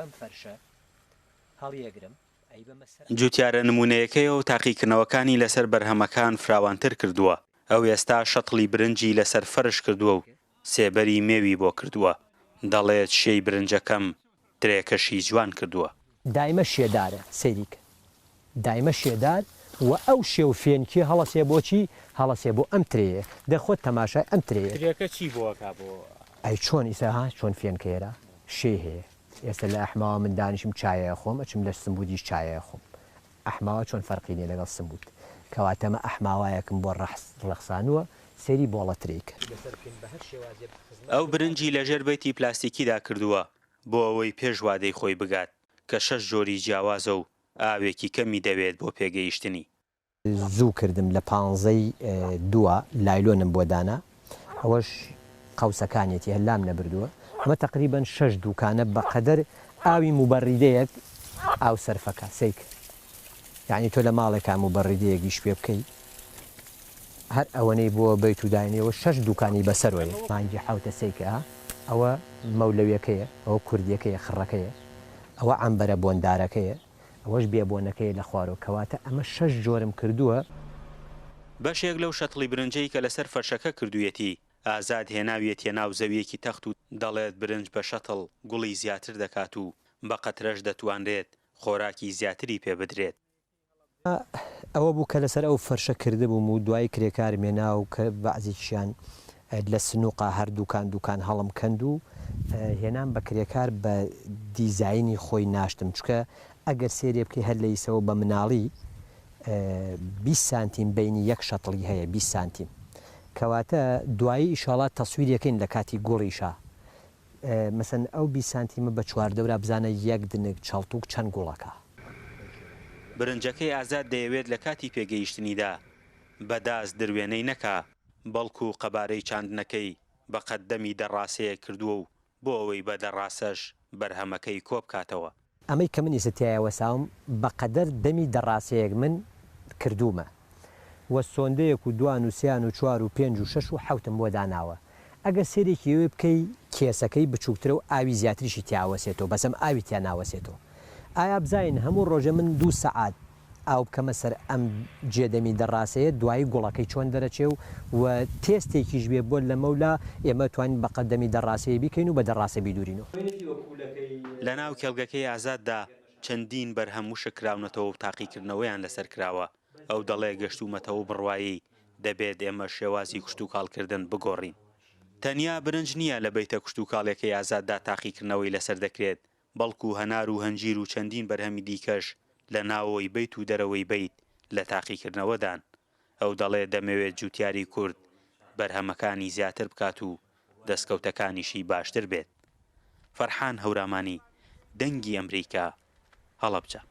بەم فەرشە هەڵیەگرم. جوتیارە نمونەیەکەیە و تاقیکردنەوەکانی لەسەر بەرهەمەکان فراوانتر کردووە، ئەو ئێستا شەتڵی برنجی لەسەر فەرش کردووە و سێبەری مێوی بۆ کردووە، دەڵێت شێی برنجەکەم ترێکەشی جوان کردووە. دایمە شێدارە سەیری کە دایمە شێدار و ئەو شێ و فێنکیە هەڵەسێ بۆ چی هەڵەسێ بۆ ئەم ترێیە دە خۆت تەماشای ئەم ترێیە. ترێکە چی بۆ ئەکا بۆ. ئەی چۆن ئیسا ها چۆن فێنکەیەرا شێی هەیە ئێستا لە ئەحماوە من دانیشم چایە ئەخۆم ئەچم لە سمبودیش چایە ئەخۆم ئەحماوە چۆن فەرقی نیە لەگەڵ سمبود کەواتە ئەمە ئەحماوایەکم بۆ ڕەخسانووە سەیری بۆڵە ترێی کە. ئەو برنجی لەژێر بەیتی پلاستیکیدا کردووە بۆ ئەوەی پێش وادەی خۆی بگات کە شەش جۆری جیاوازە و ئاوێکی کەمی دەوێت بۆ پێگەیشتنی. زوو کردم لە پانزەی دووە لایلۆنم بۆ دانا ئەوەش قەوسەکانیەتی هەر لام نەبردووە ئەمە تەقریبەن شەش دووکانە بەقەدەر ئاوی موبەڕیدەیەک ئاو سەرفەکە سەیکە یانی تۆ لە ماڵێکا موبەڕیدەیەک ئیش پێ بکەی هەر ئەوەنەی بۆ بەیت و داینێەوە شەش دووکانی بەسەرۆیە مانگی حەوتە سەیکە ئەوە مەولەویەکەیە ئەوە کوردیەکەیە خڕەکەیە ئەوە عەمبەرە بۆندارەکەیە ئەوەش بێ بۆنەکەیە لە خوارەوە کەواتە ئەمە شەش جۆرم کردووە. بەشێک لەو شەتڵی برنجەی کە لەسەر فەرشەکە کردوویەتی، ئازاد هێناویەتیە ناو زەوییەکی تەخت و دەڵێت برنج بە شەتڵ گوڵی زیاتر دەکات و بە قەترەش دەتوانرێت خۆراکی زیاتری پێ بدرێت. ئەوە بوو کە لەسەر ئەو فەرشە کردبووم و دوایی کرێکارم هێنا و کە بەعزێکیشیان لە سنووقا هەر دووکان دووکان هەڵم کەند و هێنام بە کرێکار بە دیزاینی خۆی ناشتم چونکە ئەگەر سەیرێ بکەی هەر لە ئیسەوە بە مناڵی 20 سانتیم بەینی یەک شەتڵی هەیە 20 سانتیم کەواتە دوایی ئیشاڵا تەسویرەکەین لە کاتی گوڵیشا مەسەن ئەو 20 سانتیمە بە چواردەورا بزانە یەک دنک چەڵتوک چەند گوڵەکا. برنجەکەی ئازاد دەیەوێت لە کاتی پێگەیشتنیدا بە داس دروێنەی نەکا، بەڵکو قەبارەی چاندنەکەی بە قەد دەمی دەڕاسەیەک کردووە و بۆ ئەوەی بە دەڕاسەش بەرهەمەکەی کۆبکاتەوە. ئەمەی کە من ئیستا تیایا وەساوم بە قەدەر دەمی دەڕاسەیەک من کردوومە و سۆندەیەک و دوان و سیان و چوار و پێنج و شەش و حەوتم بۆ داناوە ئەگەر سەیرێکی ئەوێ بکەی کێسەکەی بچوکترە و ئاوی زیاتریشی تیا ئەوەسێتەوە بەس ئەم ئاوی تیا ناوەسێتەوە ئایا بزانین هەموو ڕۆژێ من دوو سەعات ئاو بکەمە سەر ئەم جێ دەمی دەڕاسەیە دوایی گوڵەکەی چۆن دەرەچێ و و تێستێکیش بێ بۆ لەمەولا ئێمە توانین بە قەد دەمی دەڕاسەیە بیکەین و بە دەڕاسە بیدورینەوە. لەناو کێڵگەکەی ئازاددا چەندین بەرهەم وشک کراونەتەوە و تاقیکردنەوەیان لەسەر کراوە، ئەو دەڵێ گەشتوومەتەوە بڕوایەی دەبێت ئێمە شێوازی کشتوکاڵکردن بگۆڕین. تەنیا برنج نییە لە بەیتە کشتوکاڵیەکەی ئازاددا تاقیکردنەوەی لەسەر دەکرێت، بەڵکو هەنار و هەنجیر و چەندین بەرهەمی دیکەش لە ناوەوەی بەیت و دەرەوەی بەیت لە تاقیکردنەوەدان. ئەو دەڵێ دەمەوێت جوتیاری کورد بەرهەمەکانی زیاتر بکات و دەستکەوتەکانیشی باشتر بێت. فەرحان هەورامانی، دەنگی ئەمریکا، هەڵەبجە.